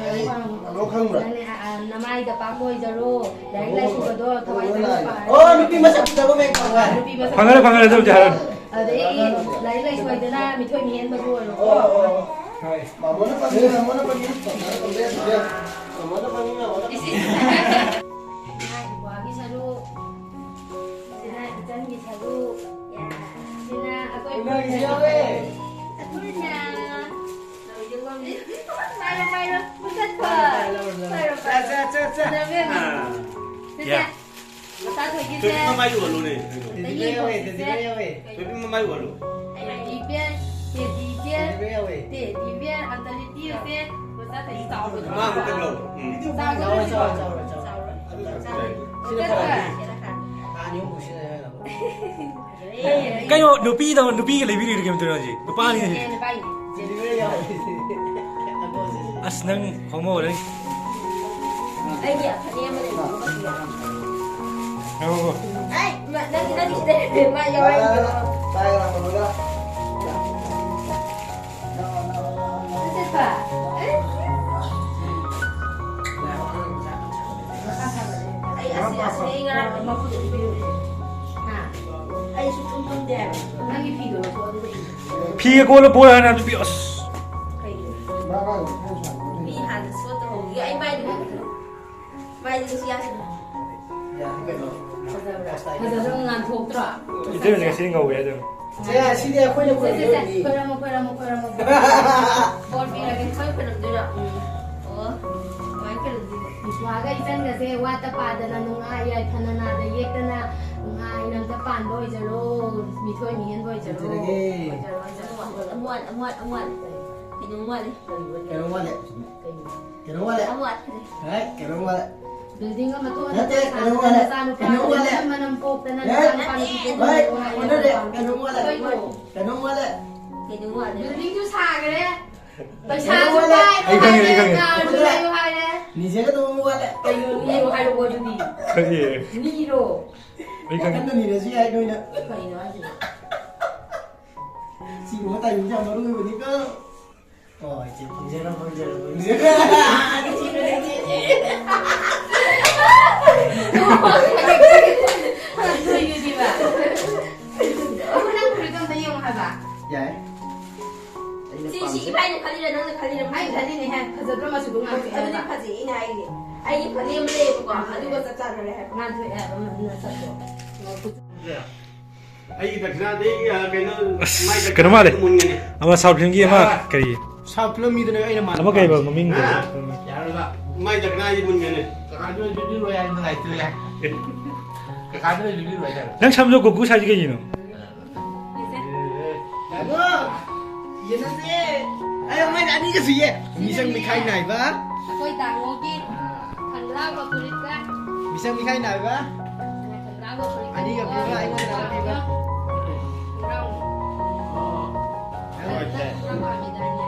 ꯃꯥꯃꯥ ꯈꯪꯕ꯭ꯔꯥ? ꯅꯪꯅꯦ, ꯑ, ꯑ, ꯅꯃꯥꯏꯗ ꯄꯥꯛꯄ ꯑꯣꯏꯖꯔꯣ, ꯂꯥꯏꯔꯤꯛ ꯂꯥꯏꯁꯨꯒꯗꯣ ꯊꯋꯥꯏ ꯆꯪꯅ ꯄꯥꯔꯣ꯫ ꯑꯣ, ꯅꯨꯄꯤ ꯃꯁꯛ ꯐꯖꯕ ꯃꯌꯥꯝ ꯐꯪꯉꯦ꯫ ꯅꯨꯄꯤ ꯃꯁꯛ ꯐꯪꯉꯔꯣꯏ, ꯐꯪꯉꯔꯣꯏ, ꯑꯗꯨꯕꯨꯗꯤ ꯍꯥꯏꯔꯣꯏ꯫ ꯑꯗꯒꯤ ꯂꯥꯏꯔꯤꯛ ꯂꯥꯏꯁꯨ ꯍꯩꯗꯅ ꯃꯤꯊꯣꯏ ꯃꯤꯍꯦꯟꯕꯁꯨ ꯑꯣꯏꯔꯣꯀꯣ꯫ ꯑꯣ, ꯑꯣ, ꯑꯣ꯫ ꯍꯣꯏ꯫ ꯃꯥꯃꯣꯅ ꯄꯪꯉꯤ, ꯃꯥꯃꯣꯅ ꯄꯪꯉꯤ꯫ ꯃꯥꯃꯣꯅ ꯄꯪꯉꯤ, ꯃꯥꯃꯣꯅ ꯄꯪꯉꯤ꯫ ꯏꯁ, ꯏꯁ꯫ ꯏꯃꯥ ꯏꯄ꯭ꯋꯥꯒꯤ ꯁꯔꯨꯛ, ꯁꯤꯅ ꯏꯆꯟꯒꯤ ꯁꯔꯨꯛ, ꯁꯤꯅ ꯑꯩꯈꯣꯏ ꯏꯃꯥꯒꯤꯁꯨ ꯌꯥꯎꯋꯦ꯫ ꯑꯩꯈꯣꯏꯅ ꯄꯥꯏꯔꯣ, ꯄꯥꯏꯔꯣ, ꯃꯨꯊꯠꯄ꯫ ꯄꯥꯏꯔꯣ, ꯄꯥꯏꯔꯣ꯫ ꯆꯥ, ꯆꯥ, ꯆꯥ, ꯆꯥ꯫ ꯅꯪ ꯏꯕꯦꯝꯃ꯫ ꯑꯥ꯫ ꯁꯦ, ꯁꯦ꯫ ꯌꯥ꯫ ꯃꯆꯥ ꯊꯣꯏꯒꯤꯁꯦ꯫ ꯇꯦꯗꯤ ꯃꯃꯥꯏ ꯎꯍꯜꯂꯨꯅꯦ꯫ ꯇꯦꯗꯤ ꯕꯤꯌꯔ ꯌꯥꯎꯋꯦ, ꯇꯦꯗꯤ ꯕꯤꯌꯔ ꯌꯥꯎꯋꯦ꯫ ꯇꯦꯗꯤ ꯃꯃꯥꯏ ꯎꯍꯜꯂꯨ꯫ Teddy beer, teddy beer, teddy beer ꯑꯝꯇ ꯂꯤꯄꯤꯌꯨꯁꯦ꯫ ꯃꯆꯥ ꯊꯣꯏꯒꯤ ꯆꯥꯎꯕꯗꯣ꯫ ꯃꯥ ꯑꯃꯨꯛꯇꯪ ꯂꯧ꯫ ꯎꯝ꯫ ꯆꯥꯎꯕꯗꯣ꯫ ꯆꯥꯎꯔꯦ, ꯆꯥꯎꯔꯦ, ꯆꯥꯎꯔꯦ, ꯆꯥꯎꯔꯦ꯫ ꯆꯥꯎꯔꯦ꯫ ꯁꯤꯅ ꯐꯔꯦ꯫ ꯊꯥ ꯑꯅꯤ ꯑꯍꯨꯝ ꯄꯨꯁꯤꯜꯂꯦ ꯍꯥꯏꯔꯒ꯫ ꯀꯩꯅꯣ, ꯅꯨꯄꯤꯗ, ꯅꯨꯄꯤꯒ ꯂꯩꯕꯤꯔꯤꯔ ꯀꯩꯅꯣ ꯇꯧꯔꯤꯅꯣ ꯍꯧꯖꯤꯛ? ꯅꯨꯄꯥꯅꯤ ꯍꯧꯖꯤꯛ꯫ ꯑꯁ, ꯅꯪ ꯍꯣꯃꯣ ꯑꯣꯏꯔꯦ꯫ ꯑꯩꯒꯤ ꯑꯐꯅꯦ ꯑꯃ ꯂꯩꯕꯗꯣ ꯃꯆꯨ ꯌꯥꯝ ꯉꯥꯏꯈꯣꯀꯣ꯫ ꯑꯩ, ꯃ-, ꯅꯪ, ꯅꯪꯒꯤ ꯁꯤꯗ ꯃꯥ ꯌꯥꯎꯔꯛꯏꯗꯣ꯫ ꯆꯠꯄ꯫ ꯑꯩ ꯑꯁꯤ, ꯑꯁꯤ ꯑꯩ ꯉꯔꯥꯡ ꯃꯈꯨꯠꯇ ꯄꯤꯔꯨꯔꯦ꯫ ꯍꯥ? ꯑꯩ ꯁꯨꯛꯇꯨꯝ ꯇꯨꯝꯗꯦ ꯍꯥꯏꯕ꯫ ꯅꯪꯒꯤ ꯐꯤꯗꯣ ꯂꯧꯊꯣꯛꯑꯣ, ꯑꯗꯨꯒ ꯏꯔꯨ꯫ ꯐꯤꯒ ꯀꯣꯜꯂ ꯄꯣꯔ ꯍꯥꯏꯅ ꯅꯨꯄꯤ, ꯑꯁ꯫ ꯀꯩꯒꯤꯅꯣ? ꯃꯤ ꯍꯥꯟꯅ ꯁꯣꯠꯇ ꯍꯧꯒꯦ꯫ ꯑꯩ ꯃꯥꯏꯗꯤ ꯎꯗ꯭ꯔꯤ꯫ ꯃꯥꯏꯗꯤ ꯀꯩꯁꯨ ꯌꯥꯗꯦ꯫ ꯐꯖꯕ꯭ꯔꯥ? ꯐꯖꯕ꯭ꯔꯥ? ꯉꯥꯟꯊꯣꯛꯇ꯭ꯔꯣ? ꯏꯇꯩꯃꯗꯤ ꯉꯁꯤꯗꯤ ꯉꯧꯋꯦ ꯍꯥꯏꯗꯣ꯫ ꯁꯦ, ꯁꯤꯗꯤ ꯑꯩꯈꯣꯏꯅ ꯁꯦ, ꯁꯦ, ꯁꯦ꯫ ꯈꯣꯏꯔꯝꯃꯣꯏ꯫ ꯈꯣꯏꯔꯝꯃꯣ, ꯈꯣꯏꯔꯝꯃꯣ, ꯈꯣꯏꯔꯝꯃꯣ꯫ ꯕꯣꯔ ꯄꯤꯔꯒꯦ꯫ ꯈꯣꯏ ꯈꯣꯏꯔꯝꯗꯣꯏꯔꯣ? ꯎꯝ꯫ ꯑꯣ, ꯀꯃꯥꯏꯅ ꯈꯣꯏꯔꯝꯗꯣꯏꯅꯣ? ꯏꯄ꯭ꯋꯥꯒ ꯏꯆꯟꯒꯁꯦ ꯋꯥꯠꯇ ꯄꯥꯗꯅ ꯅꯨꯡꯉꯥꯏ ꯌꯥꯏꯐꯅ ꯅꯥꯗ ꯌꯦꯛꯇꯅ ꯅꯨꯡꯉꯥꯏꯅ ꯑꯝꯇ ꯄꯥꯟꯕ ꯑꯣꯏꯖꯔꯣ꯫ ꯃꯤꯊꯣꯏ ꯃꯤꯍꯦꯟꯕ ꯑꯣꯏꯖꯔꯣ꯫ ꯑꯣꯏꯖꯔꯒꯦ꯫ ꯑꯣꯏꯖꯔꯣ, ꯑꯣꯏꯖꯔꯣ꯫ ꯑꯃꯨꯛ ꯋꯥꯠꯂꯦ, ꯑꯃꯨꯛ ꯋꯥꯠꯂꯦ, ꯑꯃꯨꯛ ꯋꯥꯠꯂꯦ꯫ ꯀꯩꯅꯣꯝ ꯋꯥꯠꯂꯦ꯫ ꯀꯩꯅꯣꯝ ꯋꯥꯠꯂꯦ꯫ ꯀꯩꯅꯣꯝ ꯋꯥꯠꯂꯦ꯫ ꯑꯃꯨꯛ ꯋꯥꯠꯈ꯭ꯔꯦ꯫ ꯍꯦ, ꯀꯩꯅꯣꯝ ꯋꯥꯠꯂꯦ꯫ ꯕꯤꯜꯗꯤꯡ ꯑꯃ ꯊꯣꯛꯑꯒ ꯅꯠꯇꯦ, ꯀꯩꯅꯣꯝ ꯁꯥꯗꯅ ꯋꯥꯠꯂꯦ꯫ ꯅꯆꯥꯅꯨꯄꯥ ꯀꯩꯅꯣꯝ ꯋꯥꯠꯂꯦ꯫ ꯃꯅꯝ ꯄꯣꯛꯇꯅ ꯍꯦ, ꯅꯆꯥꯅꯨꯄꯥ ꯅꯨꯄꯤ ꯍꯦ, ꯄꯣꯛꯇꯅ ꯀꯩꯅꯣꯝ ꯋꯥꯠꯂꯦ꯫ ꯀꯩꯅꯣ꯫ ꯀꯩꯅꯣꯝ ꯋꯥꯠꯂꯦ꯫ ꯀꯩꯅꯣꯝ ꯋꯥꯠꯂꯦ꯫ ꯕꯤꯜꯗꯤꯡꯁꯨ ꯁꯥꯈ꯭ꯔꯦ꯫ ꯄꯩꯁꯥꯁꯨ ꯄꯥꯏꯔꯦ꯫ ꯑꯩ ꯈꯪꯉꯦ, ꯑꯩ ꯈꯪꯉꯦ꯫ ꯀꯥꯔꯁꯨ ꯂꯩꯌꯨ ꯍꯥꯏꯔꯦ꯫ ꯅꯤꯖꯦꯒ ꯇꯣꯡꯕ ꯋꯥꯠꯂꯦ꯫ ꯀꯩꯅꯣ ꯅꯤꯌꯨ ꯍꯥꯏꯔꯛꯑꯣ ꯑꯗꯨꯗꯤ? ꯈꯪꯉꯦ꯫ ꯅꯤꯔꯣ꯫ ꯑꯩ ꯈꯪꯉꯦ꯫ ꯋꯥꯈꯜꯗ ꯅꯤꯔꯁꯨ ꯌꯥꯏ ꯅꯣꯏꯅ꯫ ꯀꯩꯅꯣ ꯍꯥꯏꯁꯤꯕꯣ? ꯁꯤꯒꯨꯝꯕ ꯇꯥꯏꯃꯤꯡꯁꯦ ꯌꯥꯝ ꯃꯔꯨ ꯑꯣꯏꯕꯅꯤꯀꯣ꯫ ꯍꯣꯏ, ꯏꯆꯦ, ꯐꯪꯖꯔꯣ, ꯐꯪꯖꯔꯣ, ꯐꯪꯖꯔꯣ꯫ ꯅꯪ ꯐꯨꯔꯤꯠꯇꯣ ꯑꯝꯇ ꯌꯦꯡꯉꯣ ꯍꯥꯏꯕ꯫ ꯌꯥꯏ꯫ ꯑꯩꯅ ꯁꯤ, ꯁꯤ ꯄꯥꯝꯖꯩ꯫ ꯏꯕꯥꯏꯅ ꯈꯜꯂꯤꯔ, ꯅꯪꯅ ꯈꯜꯂꯤꯔ? ꯑꯩꯅ ꯈꯜꯂꯤꯅꯦꯍꯦ, ꯐꯖꯗ꯭ꯔꯣ ꯃꯆꯨꯗꯣ ꯉꯥꯡꯊꯣꯛꯑꯦ ꯑꯗꯨꯗꯤ ꯍꯥꯏꯕ꯫ ꯐꯖꯩ, ꯑꯩꯅ ꯍꯥꯏꯔꯤꯅꯦ꯫ ꯑꯩꯒꯤ ꯐꯅꯦꯛ ꯑꯃ ꯂꯩꯌꯦꯕꯀꯣ, ꯑꯗꯨꯒ ꯆꯞ ꯆꯥꯟꯅꯔꯦ ꯍꯥꯏꯕ꯫ ꯉꯥꯡꯊꯣꯛꯑꯦ ꯍꯥꯏꯕ, ꯃꯁꯛꯇꯣ꯫ ꯑꯩꯒꯤ ꯗꯈꯤꯅꯥꯗꯤ, ꯑ, ꯀꯩꯅꯣ, ꯑꯁ, ꯃꯥꯏ ꯀꯩꯅꯣ ꯗꯈꯤꯅꯥꯗꯤ ꯃꯥꯜꯂꯦ꯫ ꯃꯨꯟꯒꯅꯤ꯫ ꯑꯃ South Filmꯒꯤ ꯑꯃ ꯀꯔꯤ? South Film ꯃꯤꯗꯨꯅꯦ ꯑꯩꯅ ꯃꯥꯟꯕ ꯑꯃ ꯀꯩꯕ ꯄꯥꯝꯃꯤꯁꯦ꯫ ꯃꯃꯤꯡꯗꯣ? ꯍꯥ? ꯌꯥꯔꯣꯏꯕ꯫ ꯃꯥꯏ ꯗꯈꯤꯅꯥꯗꯤ ꯃꯨꯟꯒꯅꯤ꯫ ꯀꯀꯥꯗꯨꯅ ꯂꯤꯕꯤꯔꯣꯏ ꯍꯥꯏ ꯅꯨꯡꯉꯥꯏꯇ꯭ꯔꯦ꯫ ꯀꯀꯥꯗꯨꯅ ꯂꯤꯕꯤꯔꯣꯏ ꯍꯥꯏ꯫ ꯅꯪ ꯁꯝꯗꯣ ꯒꯨꯒꯨ ꯁꯥꯏꯁꯦ ꯀꯩꯒꯤꯅꯣ? ꯇꯥꯃꯣ, ꯌꯦꯟꯅꯁꯦ꯫ ꯑꯩ ꯃꯥꯏ ꯑꯅꯤꯒ ꯁꯨꯏꯌꯦ꯫ ꯃꯤꯁꯪ ꯃꯤꯈꯥꯏ ꯅꯥꯏꯕ꯫ ꯑꯩꯈꯣꯏ ꯇꯥꯃꯣꯒꯤ ꯈꯪꯒ꯭ꯔꯥꯎꯒ ꯐꯨꯔꯤꯠꯀ꯫ ꯃꯤꯁꯪ ꯃꯤꯈꯥꯏ ꯅꯥꯏꯕ꯫ ꯈꯪꯒ꯭ꯔꯥꯎꯒ ꯐꯨꯔꯤꯠꯀ꯫ ꯑꯅꯤꯒ ꯄꯤꯕ, ꯑꯩꯉꯣꯟꯗ ꯄꯤꯕ꯫ ꯈꯪꯒ꯭ꯔꯥꯎ꯫ ꯍꯣꯏ, ꯇꯥꯏ꯫ ꯈꯪꯒ꯭ꯔꯥꯎ ꯄꯥꯝꯃꯤꯗꯥꯏꯅꯦ?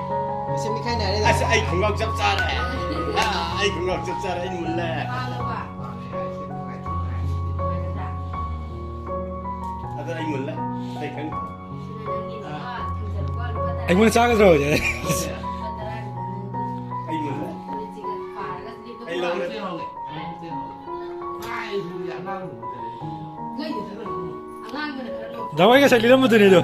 ꯃꯤꯁꯪ ꯃꯤꯈꯥꯏ ꯅꯥꯏꯔꯦ꯫ ꯑꯁ, ꯑꯩ ꯈꯣꯡꯒ꯭ꯔꯥꯎ ꯆꯞ ꯆꯥꯔꯦ꯫ ꯑ, ꯑꯩ ꯈꯣꯡꯒ꯭ꯔꯥꯎ ꯆꯞ ꯆꯥꯔꯦ, ꯑꯩ ꯃꯨꯜꯂꯦ꯫ ꯄꯥꯝꯃꯕ? ꯑꯗ ꯑꯩ ꯃꯨꯜꯂꯦ꯫ ꯑꯇꯩ ꯈꯪꯗꯦ꯫ ꯑꯩꯉꯣꯟꯗ ꯆꯥꯒꯗ꯭ꯔꯣ? ꯑꯩ ꯃꯨꯜꯂꯦ꯫ ꯑꯩ ꯂꯧꯔꯦ꯫ ꯗꯥ ꯍꯣꯏ ꯉꯁꯥꯏ ꯂꯤꯔꯝꯕꯗꯨꯅꯤꯗꯣ꯫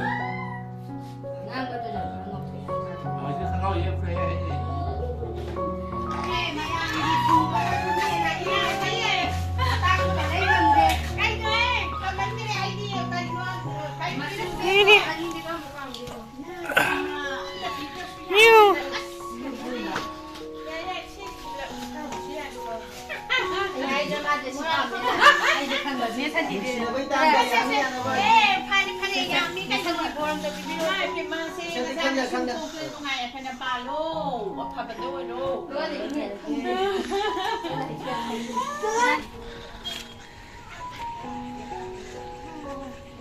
ꯃꯤꯎ꯫ ꯑꯩꯁꯨ ꯈꯪꯗꯕꯅꯦ, ꯁꯟꯗꯤꯗꯤ꯫ ꯅꯨꯡꯁꯤꯅꯕꯩ ꯇꯥꯡ ꯀꯌꯥ ꯌꯥꯝꯃꯤ ꯌꯥꯝꯃꯕ? ꯑꯦ, ꯐꯔꯦ, ꯐꯔꯦ, ꯌꯥꯝꯃꯤ, ꯀꯩꯅꯣ ꯕꯣꯔ ꯑꯝꯇ ꯄꯤꯕꯤꯔꯣ꯫ ꯏꯃꯥ ꯏꯕꯦꯝꯃ, ꯁꯦ, ꯁꯦ, ꯅꯆꯥꯅꯁꯨ ꯈꯪꯗ, ꯈꯪꯗ꯫ ꯁꯨꯝ ꯇꯣꯛꯇꯅ ꯅꯨꯡꯉꯥꯏ ꯌꯥꯏꯐꯅ ꯄꯥꯜꯂꯣ꯫ ꯑꯐꯕꯗ ꯑꯣꯏꯔꯣ꯫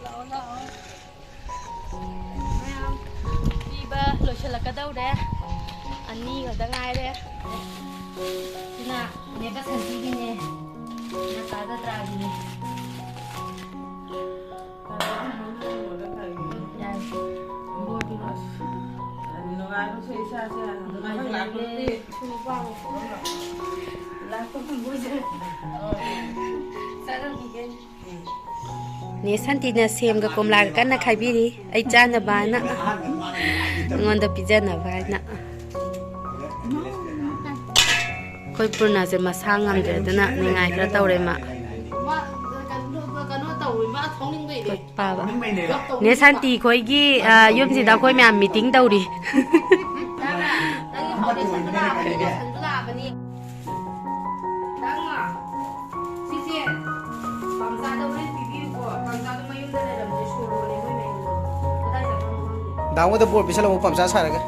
ꯂꯥꯛꯑꯣ, ꯂꯥꯛꯑꯣ꯫ ꯃꯌꯥꯝ ꯄꯤꯕ ꯂꯣꯏꯁꯤꯜꯂꯛꯀꯗꯧꯔꯦ꯫ ꯑꯅꯤ ꯈꯛꯇ ꯉꯥꯏꯔꯦ꯫ ꯁꯤꯅ ꯅꯦ ꯕꯁꯟꯇꯤꯒꯤꯅꯦ꯫ ꯁꯤꯅ ꯀꯥ ꯖꯇ꯭ꯔꯥꯒꯤꯅꯦ꯫ ꯌꯥꯔꯦ꯫ ꯅꯨꯡꯉꯥꯏꯕꯁꯦ ꯏꯁꯥꯁꯦ ꯅꯨꯡꯉꯥꯏꯖꯔꯒꯦ꯫ ꯂꯥꯛꯄ ꯐꯪꯕ ꯑꯣꯏꯖꯔꯦ꯫ ꯆꯠꯂꯝꯈꯤꯒꯦ꯫ ꯅꯦ ꯁꯥꯟꯇꯤꯅ ꯁꯦꯝꯒ ꯀꯣꯝꯂꯥꯒ ꯀꯟꯅ ꯈꯥꯏꯕꯤꯔꯤ, ꯑꯩ ꯆꯥꯅꯕ ꯍꯥꯏꯅ, ꯑꯩꯉꯣꯟꯗ ꯄꯤꯖꯅꯕ ꯍꯥꯏꯅ꯫ ꯑꯩꯈꯣꯏ ꯄꯨꯔꯅꯥꯁꯦ ꯃꯁꯥ ꯉꯝꯗ꯭ꯔꯦ, ꯑꯗꯨꯅ ꯅꯤꯡꯉꯥꯏ ꯈꯔ ꯇꯧꯔꯦ ꯃꯥ꯫ ꯃꯥ ꯀꯩꯅꯣ, ꯀꯩꯅꯣ ꯇꯧꯋꯤ, ꯃꯥ ꯁꯥꯎꯅꯤꯡꯕꯩꯅꯦ꯫ ꯄꯥꯕ꯫ ꯅꯦ ꯁꯥꯟꯇꯤ ꯈꯣꯏꯒꯤ, ꯑ, ꯌꯨꯝꯁꯤꯗ ꯑꯩꯈꯣꯏ ꯃꯌꯥꯝ ꯃꯤꯇꯤꯡ ꯇꯧꯔꯤ꯫ ꯇꯥꯕ꯭ꯔꯥ? ꯅꯪꯒꯤ ꯐꯥꯎꯟꯗꯦꯁꯟꯗꯣ ꯂꯥꯛꯑꯕꯅꯤ, ꯂꯣꯁꯟꯗꯣ ꯂꯥꯛꯑꯕꯅꯤ꯫ ꯇꯥꯃꯣ, ꯁꯤꯁꯦ ꯄꯥꯝꯆꯥꯗ ꯍꯣꯔꯦꯟ ꯄꯤꯕꯤꯌꯨꯀꯣ꯫ ꯄꯥꯝꯆꯥꯗꯣ ꯃꯌꯨꯝꯗ ꯂꯩꯔꯝꯗ꯭ꯔꯦ, ꯁꯣꯔꯣꯅꯦ ꯃꯣꯏ ꯃꯌꯨꯝꯗꯣ꯫ ꯀꯗꯥꯏ ꯆꯠꯈ꯭ꯔꯕꯅꯣ ꯈꯪꯗꯦ꯫ ꯗꯥ ꯃꯣꯏꯗ ꯕꯣꯔ ꯄꯤꯁꯜꯂꯝꯃꯣ, ꯄꯥꯝꯆꯥ ꯁꯥꯔꯒ꯫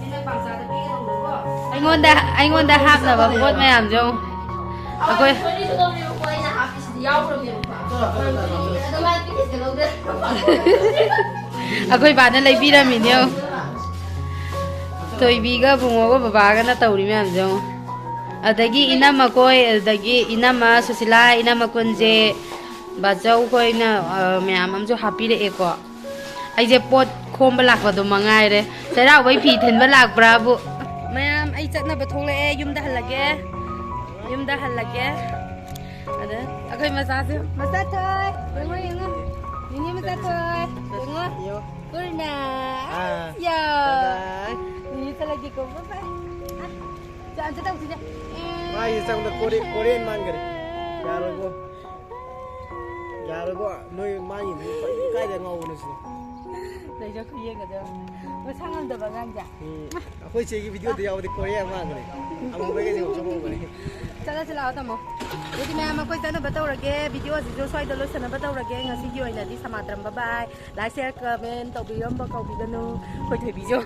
ꯁꯤꯅ ꯄꯥꯝꯆꯥꯗ ꯄꯤꯒꯗꯧꯅꯤꯀꯣ꯫ ꯑꯩꯉꯣꯟꯗ, ꯑꯩꯉꯣꯟꯗ ꯍꯥꯞꯅꯕ ꯄꯣꯠ ꯃꯌꯥꯝꯁꯦ ꯌꯦꯡꯉꯨ꯫ ꯑꯩꯈꯣꯏ ꯊꯣꯏꯕꯤꯁꯨ ꯂꯧꯔꯦꯕꯀꯣ, ꯑꯩꯅ ꯍꯥꯞꯄꯤꯁꯤꯗꯤ ꯌꯥꯎꯈ꯭ꯔꯕꯅꯦꯕꯀꯣ꯫ ꯑꯗꯣ ꯃꯥ ꯄꯤꯛꯀꯦꯁꯦ ꯂꯧꯗꯦ꯫ ꯑꯩꯈꯣꯏ ꯕꯥꯅ ꯂꯩꯕꯤꯔꯝꯃꯤꯅꯦ ꯌꯦꯡꯉꯨ꯫ ꯊꯣꯏꯕꯤꯒ ꯕꯨꯡꯉꯣꯒ ꯕꯕꯥꯒꯅ ꯇꯧꯔꯤ ꯃꯌꯥꯝꯁꯦ ꯌꯦꯡꯉꯨ꯫ ꯑꯗꯒꯤ ꯏꯅꯝꯃ ꯀꯣꯏ, ꯑꯗꯒꯤ ꯏꯅꯝꯃ ꯁꯨꯁꯤꯂꯥ, ꯏꯅꯝꯃ ꯀꯨꯟꯖꯦ, ꯕꯥꯆꯧ ꯈꯣꯏꯅ, ꯑ, ꯃꯌꯥꯝ ꯑꯃꯁꯨ ꯍꯥꯞꯄꯤꯔꯛꯑꯦꯀꯣ꯫ ꯑꯩꯁꯦ ꯄꯣꯠ ꯈꯣꯝꯕ ꯂꯥꯛꯄꯗꯣ ꯃꯉꯥꯏꯔꯦ꯫ ꯆꯩꯔꯥꯎꯕꯩ ꯐꯤ ꯊꯤꯟꯕ ꯂꯥꯛꯄ꯭ꯔꯥꯕꯨ꯫ ꯃꯌꯥꯝ, ꯑꯩ ꯆꯠꯅꯕ ꯊꯣꯛꯂꯛꯑꯦ꯫ ꯌꯨꯝꯗ ꯍꯜꯂꯒꯦ꯫ ꯌꯨꯝꯗ ꯍꯜꯂꯒꯦ꯫ ꯑꯗ ꯑꯩꯈꯣꯏ ꯃꯆꯥꯁꯨ꯫ ꯃꯆꯥ ꯊꯣꯏ꯫ ꯌꯦꯡꯉꯣ, ꯌꯦꯡꯉꯣ꯫ ꯅꯤꯅꯦ ꯃꯆꯥ ꯊꯣꯏ꯫ ꯌꯦꯡꯉꯣ꯫ ꯌꯦꯡꯉꯣ꯫ ꯄꯨꯔꯅ꯫ ꯑꯥ꯫ ꯌꯥ꯫ ꯕꯥꯏ ꯕꯥꯏ꯫ ꯅꯤꯅꯦ ꯆꯠꯂꯒꯦꯀꯣ꯫ ꯕꯥꯏ ꯕꯥꯏ꯫ ꯑꯥ꯫ ꯆꯥ, ꯑꯝꯇ ꯇꯧꯁꯤꯁꯦ꯫ ꯃꯥꯏꯁꯦ ꯆꯪꯕꯗ ꯀꯣꯔꯤ-, ꯀꯣꯔꯤꯌꯟ ꯃꯥꯟꯈꯔꯦ꯫ ꯌꯥꯔꯣꯏꯀꯣ꯫ ꯌꯥꯔꯣꯏꯀꯣ꯫ ꯅꯣꯏ ꯃꯥꯏ ꯌꯦꯡꯕꯗ ꯀꯥꯏꯗ ꯉꯥꯎꯕꯅꯣ ꯁꯤꯅꯤ꯫ ꯂꯩꯖ ꯈꯨꯌꯦꯡꯒꯗꯣ꯫ ꯃꯁꯥ ꯉꯝꯗꯕ ꯑꯉꯥꯡꯁꯦ꯫ ꯎꯝ꯫ ꯑꯩꯈꯣꯏ ꯆꯦꯒꯤ ꯚꯤꯗꯤꯑꯣꯗ ꯌꯥꯎꯕꯗꯤ ꯀꯣꯔꯤꯌꯥ ꯃꯥꯟꯕꯅꯦ꯫ ꯑꯃꯨꯕꯒꯁꯦ ꯉꯧꯁꯣꯛ ꯉꯧꯕꯅꯦ꯫ ꯆꯠꯂꯁꯤ ꯂꯥꯛꯑꯣ ꯇꯥꯃꯣ꯫ ꯑꯗꯨꯗꯤ ꯃꯌꯥꯝ ꯑꯩꯈꯣꯏ ꯆꯠꯅꯕ ꯇꯧꯔꯒꯦ, ꯚꯤꯗꯤꯑꯣꯁꯤꯁꯨ ꯁ꯭ꯋꯥꯏꯗ ꯂꯣꯏꯁꯟꯅꯕ ꯇꯧꯔꯒꯦ꯫ ꯉꯁꯤꯒꯤ ꯑꯣꯏꯅꯗꯤ ꯁꯃꯥꯇ꯭ꯔꯝ ꯕꯕꯥꯏ꯫ ꯂꯥꯏꯛ, ꯁꯤꯌꯔ, ꯀꯃꯦꯟ ꯇꯧꯕꯤꯔꯝꯕ ꯀꯥꯎꯕꯤꯒꯅꯨ ꯑꯩꯈꯣꯏ ꯊꯣꯏꯕꯤꯁꯨ꯫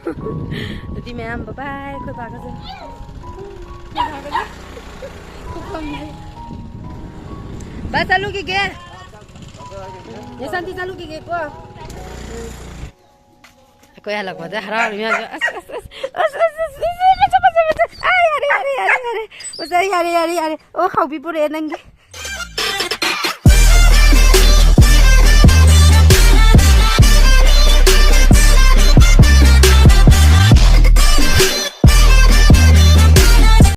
ꯑꯗꯨꯗꯤ ꯃꯌꯥꯝ ꯕꯕꯥꯏ꯫ ꯑꯩꯈꯣꯏ ꯕꯥꯒꯁꯦ, ꯑꯩꯈꯣꯏ ꯕꯥꯒꯁꯦ ꯕꯥ ꯆꯠꯂꯨꯈꯤꯒꯦ꯫ ꯌꯦꯁꯟꯇꯤ ꯆꯠꯂꯨꯈꯤꯒꯦꯀꯣ꯫ ꯑꯩꯈꯣꯏ ꯍꯜꯂꯛꯄꯗ ꯍꯔꯥꯎꯔꯤ ꯃꯌꯥꯝꯁꯦ꯫ ꯑꯁ, ꯑꯁ, ꯑꯁ, ꯑꯁ, ꯑꯁ, ꯑꯁ, ꯑꯁ, ꯃꯁꯛ ꯐꯖ, ꯃꯁꯛ꯫ ꯑꯥ, ꯌꯥꯔꯦ, ꯌꯥꯔꯦ, ꯌꯥꯔꯦ, ꯌꯥꯔꯦ꯫ ꯑꯣꯖꯥ, ꯌꯥꯔꯦ, ꯌꯥꯔꯦ, ꯌꯥꯔꯦ꯫ ꯑꯣ, ꯍꯥꯎꯕꯤ ꯄꯨꯔꯛꯑꯦ ꯅꯪꯒꯤ꯫